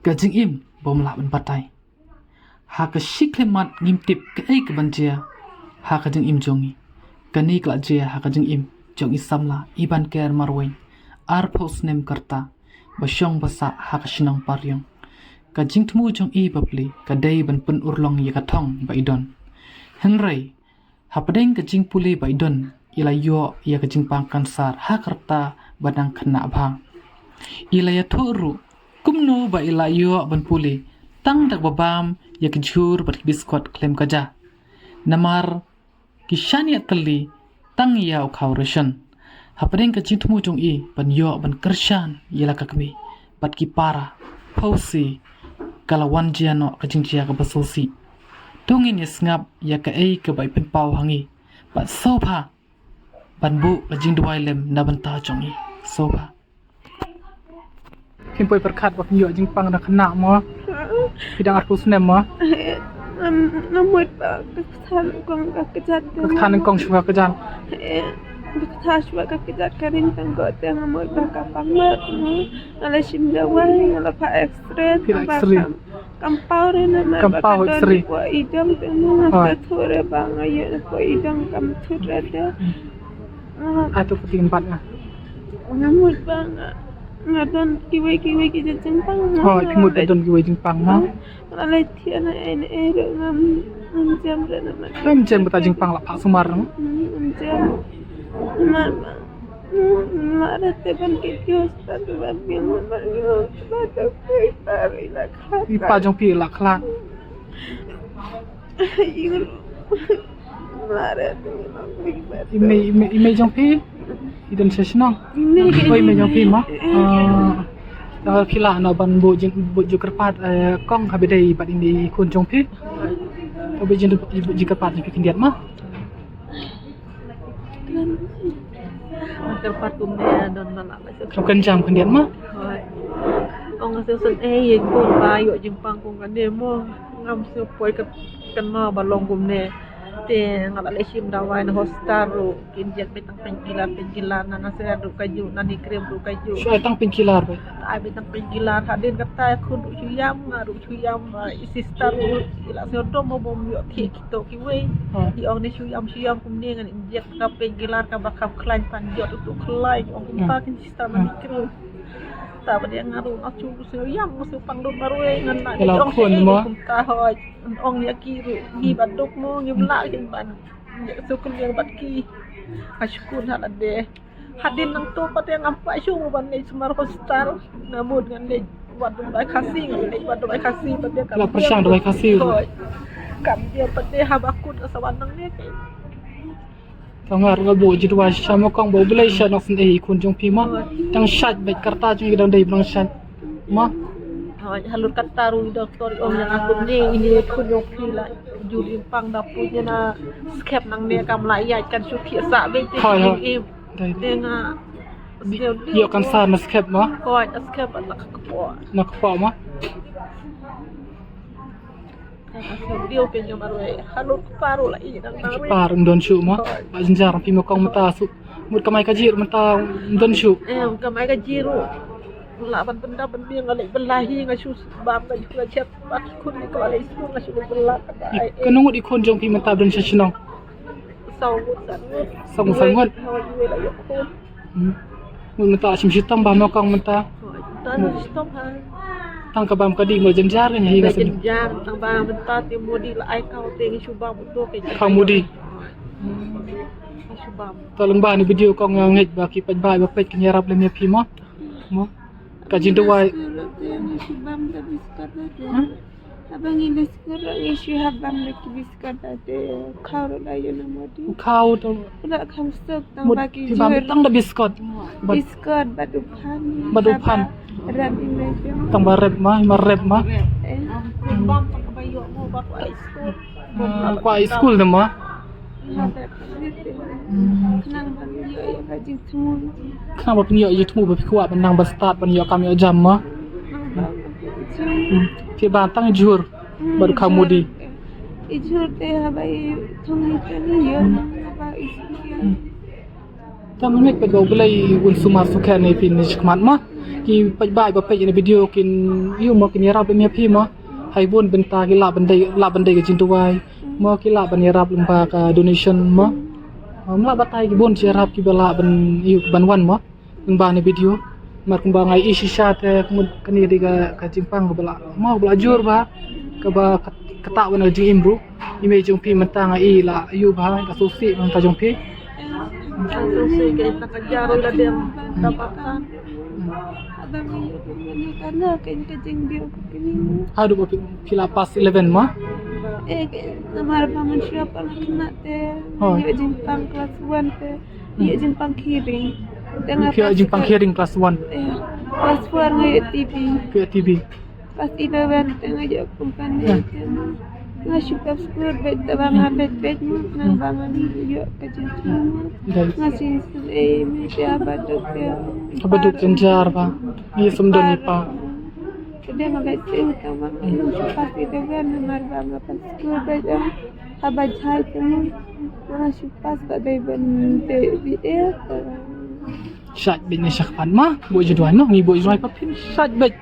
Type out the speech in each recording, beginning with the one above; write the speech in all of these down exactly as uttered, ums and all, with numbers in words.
Ka jingim bym lah ban batai. Ha ka shi khyllipmat ngim tip kaei kaban jia ha ka jingim jong ngi. Kane ka la jia ha ka jingim jong i samla Ibanker Marwein, arphew snem ka rta, ba shong ba sah ha ka shnong Pariong. Ka jingthmu jong i bapli ka dei ban pynurlong ïa ka thong ba i don. Hynrei hapdeng ka jingpule ba i don, i la ïoh ïa ka jingpang kansar ha ka rta ba dang khynnah bha. I la ïathuh ruh kumno ba i la ïoh ban pule tang da kaba bam ïa ki jhur bad ki biskot khlem ka ja. Namar ki shaniah tylli tang ïa u khaw ration. Hapdeng ka jingthmu jong i ban ïoh ban kyrshan ïa la ka kmie bad ki para, phewse ka la wan jia noh ka jingjia kaba sngewsih. To ngin ïa sngap ïa kaei kaba i pynpaw ha ngi bad sngewbha ban buh ka jingduwai lem na bynta jong i. Sngewbha. Phin poi pyrkhat ba phin ïoh jingpang na khynnah mo. Phi dang arphew snem mo. Nga mut ba ka kata nyngkong ka kjat. Ka kata nyngkong shuwa ka kjat. Ka kata shuwa ka kjat ka ring tang ko te nga mut ba ka pang mo. Nga la shim dawai, nga la phah X-ray. Phi la X-ray. Kam paw re namar ba ka don ki poi i dong te mo, nga thuh re ba nga ïoh na poi i dong kam thuh re te. Atu ka ting bat nga. Nga mut ba nga, nga don kiwei kiwei ki jingpang. Hooid, phi mut ba don kiwei jingpang mo. Nga la leit thiah na ei na ei ruh ngam, ngam jem re namar. Ngam jem kata jingpang la phah sumar mo. Ngam jem. Namar ba Mare te ban kit ki hospital ban biang ban biang ba ta pei ta ri la khat. I pa jong phi la khlad. Mare te ban kit ba. I mei, i mei, i mei jong phi i don sha shnong. Oi, i mei jong phi mo. Ah, phi lah noh ban buh jing, buh jingkyrpad, eh, kong ha ba dei bad i mei i khun jong phi. Buh jing, buh jingkyrpad jong phi khyndiat mo. Kyrpad kumne don ma la. Kam kynjam khyndiat mo. Hooid. Ong sngewsih eh ïa khun ba ïoh jingpang kum kane mo. Ngam sngewpoi ka, kane ba long kumne. Te nga la leit shim dawai na hospital ruh kin ïa beit tang painkiller, painkiller na nga sngewdei ruh kajuh, na ni krem ruh kajuh. Shu ai tang painkiller ba. Ai beit tang painkiller hadien kata khun ruh shu ïam, nga ruh shu ïam, i sister ruh i la sngewdom mo bym ïoh thiah kito kiwei. I ong ne shu ïam, shu ïam kumne ngan inject ka painkiller kaba kham khlaiñ pan jot utu khlaiñ, ong kumta kin sister mani kru. Ta ba dei nga ruh nga shu shu ïam, nga shu pang dum marwei ngan na ong khun mo. Kumta hooid, ong ïa ki ruh ngi ba duk mo ngim lah kin ban ïa shu kyndiang bad ki. Ha shu kun ha lade. Hadien nangto pat te ngam poi shuh ban leit sumar hospital. Nga mut ngan leit wat dum bai Khasi, ngan leit wat dum bai Khasi pat te kam. La pyrshang dum bai Khasi. Kam dia pat te haba kut ka sawan nangne te. Ka ngar nga buh jingduwai sha mo kong ba U Blei sha nang sngewdei i khun jong phi mo. Tang shait bad ka rta jong i dang dei ba nang shait mo. Hooid, halor kata ruh i doktor i ong ïa nga kumne, ine i khun jong phi la jur jingpang da poi ïa na skep nangne kam la ïaid kan shu thiah sah beit te. Hooid, hooid. Te nga ïoh kansar na skep mo. Hooid, na skep na ka kpoh. Na kpoh mo. Ka sngewdiaw pynjah marwei. Halor kpa ruh la i dang marwei. Kpa ruh ym don shuh mo. Hooid. Ba jynjar phi mo kong mynta shu mut kamai kajih ruh mynta ym don shuh. Em, kamai kajih ruh. Lah ban pyndap ban biang nga leit bylla hi nga shu bam nga ju la chet. Bad khun ni ka la leit skul nga shu leit bylla ka. Ka ngut i khun jong phi mynta don sha shnong. Saw ngut, saw ngut. Saw ngut, saw ngut. Hooid, iwei la ïoh khun. Hmm. Mynta shim shitom ba mo kong mynta. Hooid, mynta shim shitom ha. Tang ka bam ka dih mo jynjar ka hi nga sngewthuh. Jynjar, tang ba mynta te Modi la ai khaw te ngi shu bam uto ka. Khaw Modi. Hooid. Ngi shu bam. To lyngba ni video kong nga ngeit ba ki paidbah ba peit kin ïarap lem ïa phi mo. Mo. Ka jingduwai. Ngi shu bam da biskot da. Hmm? Haba ngi leit skul ruh ngi shu hap bam da ki biskot da te u khaw ruh la ïoh na Modi. U khaw to. Ruh kham suk tang ba ki jhur. Tang da biskot. Biskot bad u phan. Bad u phan. Rep i mei jong. Tang ba rep ma, i ma rep ma. Rep, eh. Bam tang ba ïoh mo ba kwah skul. Ah, kwah skul da ma. Khnang ba phin ïoh ïa ka jingthmu. Khnang ba phin ïoh ïa jingthmu ba phi kwah ban nang ban stad ban ïoh kam ïoh jam ma. Hmm. Phi bam tang jhur bad u khaw Modi. I jhur te haba i thong hi te ni ïoh nang haba i sngewthuh. Hmm. Tang ngeit pat ba U Blei un sumar sukher ne phi ne shikmat ma. Ki paidbah ba peit ïa kane ka video kin ïoh mo, kin ïarap ïa phi mo. Ha ki bun bynta ki lah ban dei, lah ban dei ka jingduwai mo, ki lah ban ïarap lyngba ka donation mo. Mo, lah batai ki bun jingïarap kiba lah ban ïoh ban wan mo. Lyngba kane ka video. Namar kumba nga ïohi shisha te kumne, kane ka dei ka, ka jingpang kaba la mo, kaba la jur bha, kaba kat-, kata wan ka jingim ruh. I mei jong phi mynta nga ïohi la ïoh bha, ka sngewsih mynta jong phi. Ka sngewsih ka ita ka jar la dem. Dapat kan. Adam ïoh tu ni kana ka ka jingbiang kini. Haduh ba phi, phi la pass eleven mo? Eh, ka namar ba man shuwa pa la kena te. Oh. Ïoh jingpang class one te. Ïoh jingpang hearing. Te nga pass, ïoh jingpang hearing class one. Eh, class four nga ïoh T B. Ïoh T B. Class eleven te nga ïoh pumpan te. Nga shu pass school bad te ba nga bad bad mo, nga ba nga ïoh ka jingpang. Nga shu shu eh, me te haba duk te. Haba duk jynjar ba. Ïa sum don i pa. Te dei nga bad te, te ba nga shu pass eleven namar ba nga pass school bad. Haba jai te mo, nga shu pass ta dei ban te B A. Shait beit ne shah pat ma, buh jingduwai ma, ngi buh jingduwai ba phin shait beit.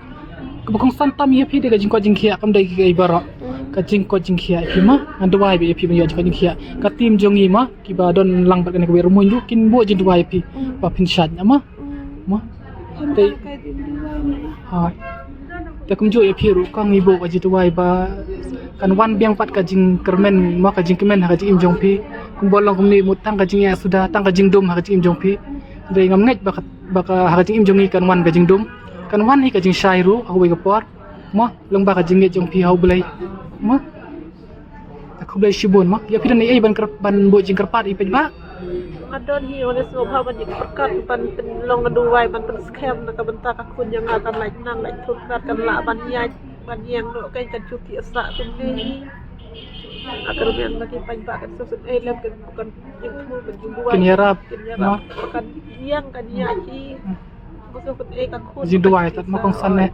Kaba kongsan tam ïa phi dei ka jingkoit jingkhiah, kam dei kiei baroh. Ka jingkoit jingkhiah ïa phi ma, ngan duwai beit ïa phi ban ïoh jingkoit jingkhiah. Ka team jong ngi ma, kiba don lang bad kane ka wei rumuin ruh kin buh jingduwai ïa phi ba phin shait ma. Ma. Te. Ha. Te kumjuh ïa phi ruh kong, ngi buh ka jingduwai ba kan wan biang pat ka jingkyrmen, ma, ka jingkmen ha ka jingim jong phi. Kumba long kumne mut tang ka jingeh suda, tang ka jingdum ha ka jingim jong phi. Dei ngam ngeit ba ka, ba ka ha ka jingim jong ngi kan wan ka jingdum. Kan wan hi ka jingshai ruh ha kawei ka por. Ma, lyngba ka jingngeit jong phi ha U Blei. Ma. Te khublei shibun ma. Ïa phi don ei ei ban kyrp-, ban buh jingkyrpad ïa phi ba? Nga don hi, nga sngewbha ban ïa pyrkhat ban pynlong na duwai ban pynskhem na ka bynta ka khun jong nga kan lait nang lait thut kan lah ban ïaid ban ïeng noh kan kan shu ti sa pynlong. Ka kyrmen ba ki paidbah kan shu sut ei lem kan kan ïeng thmu ban jingduwai. Kin ïarap. Kin ïarap. Ma. Kan ïeng kan ïaid hi. Ka shu sut ei ka khun. Jingduwai tat ma kongsan ne.